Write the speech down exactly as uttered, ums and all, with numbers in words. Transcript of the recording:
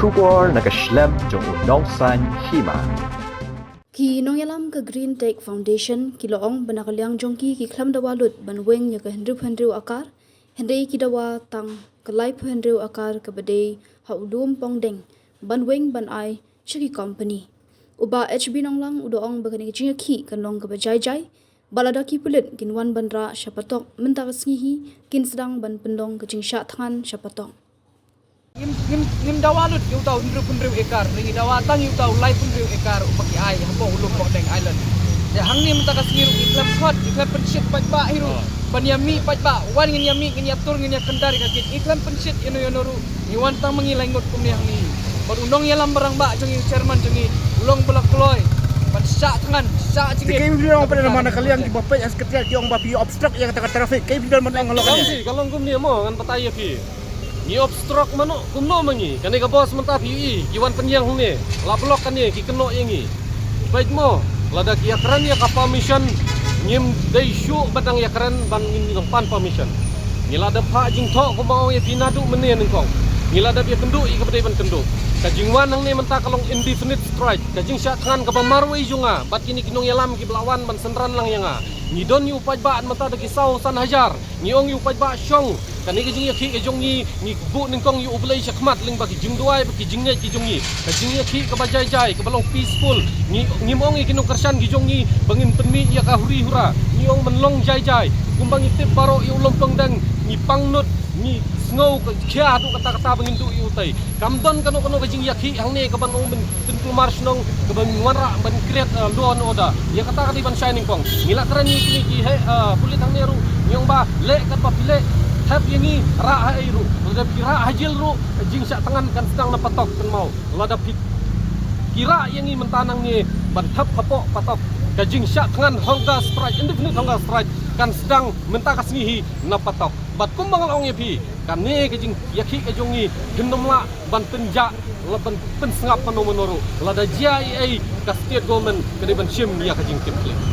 Khubor na ka shlem jong u Nongsaiñ Hima. Ki nongïalam ka Green Tech Foundation ki la ong ba na ka liang jong ki ki khlem dawa lut ban weng ïa ka hynriew hynriew akar, hynrei ki dawa tang ka laiphew hynriew akar kaba dei ha u lum pongdeng ban weng ban ai sha ki company. U Bah H B Nonglang u da ong ba kane ka jingïakhih kan long kaba jai jai, ba lada ki pulit kin wan ban rah sha patok mynta ka sngi hi, kin sdang ban pynlong ka jingshah thngan sha patok. Ngim, ngim, ngim dawa lut ïa uta u hynriew hynriew ekar, ngi dawa tang ïa uta u laiphew hynriew ekar uba ki ai hapoh u lum pongdeng island. Te hangne mynta ka sngi ruh ngi khlem khot, ngi khlem pynshit paidbah hi ruh. Oh. Ban ïa mih paidbah, wan ngin ïa mih, ngin ïa tur, ngin ïa kyndar ïa ka kit, ngi khlem pynshit ïano ïano ruh. Ngi wan tang ma ngi lai ngut kumne hangne. Bad u nongialam barangbah jong ngi, u chairman jong ngi, u long ba la kloi ban shah thngan, shah jingngeit. Te kaei phi ong pat na ka liang kiba peit ha secretariat ki ong ba phi obstruct ïa kata ka traffic, kaei phi don ban ong halor kane? Ka long kumne mo, ngan batai ïa phi. Ngi obstruct mano, kumno ma ngi? Kane ka bos mynta phi ïohi, ki wan pynïeng hangne, la block kane, ki kynnoh ïa ngi. Peit mo, lada ki ïakren ïa ka permission, ngim dei shuh ba dang ïakren ban ngin ïoh pan permission. Ngi la dep phah jingthoh kumba ong ïa phi naduh mynne nyngkong. Ngi la dep ïakynduh ïa kaba dei ban kynduh. Ka jingwan hangne mynta ka long indefinite strike, ka jingshah thngan kaba marwei jong nga bad kine ki nongïalam kiba la wan ban synran lang ïa nga. Ngi don ïa u paidbah mynta da ki saw san hajar. Ngi ong ïa u paidbah shong. Kane ka jingïakhih ka jong ngi, ngi buh nyngkong ïa U Blei shakhmat lyngba ki jingduwai bad ki jingngeit ki jong ngi. Ka jingïakhih kaba jai jai, kaba long peaceful. Ngi, ngim ong ïa ki nongkyrshan ki jong ngi ba ngin pynmih ïa ka huri hura. Ngi ong ban long jai jai. Kumba ngi tip baroh ïa u lum pongdeng, ngi pang nud, ngi sngew ka khia haduh katta katta ba ngin duh ïa utei. Kam don kano kano ka jingïakhih hangne kaban ong ban pynkulmar shnong, kaban wanrah ban create, uh, law and order. Ïa kata ka dei ban shai nyngkong. Ngi la kren ïa kine ki heh, uh, pulit hangne ruh, ngi ong ba leh katba phi leh, thep ïa ngi, rah ha ei ruh. Lada phi rah ha jel ruh, ka jingshah thngan kan sdang na patok kynmaw. Lada phi, ki rah ïa ngi mynta nangne ban thep hapoh patok, ka jingshah thngan hunger strike, indefinite hunger strike kan sdang mynta ka sngi hi na patok. Bad kumba nga la ong ïa phi, kane ka jingïakhih ka jong ngi, ngim lah ban pynjah, la ban pynsngap mano mano ruh. Lada jia ei ei, ka state government ka dei ban shim ïa ka jingkitkhlieh.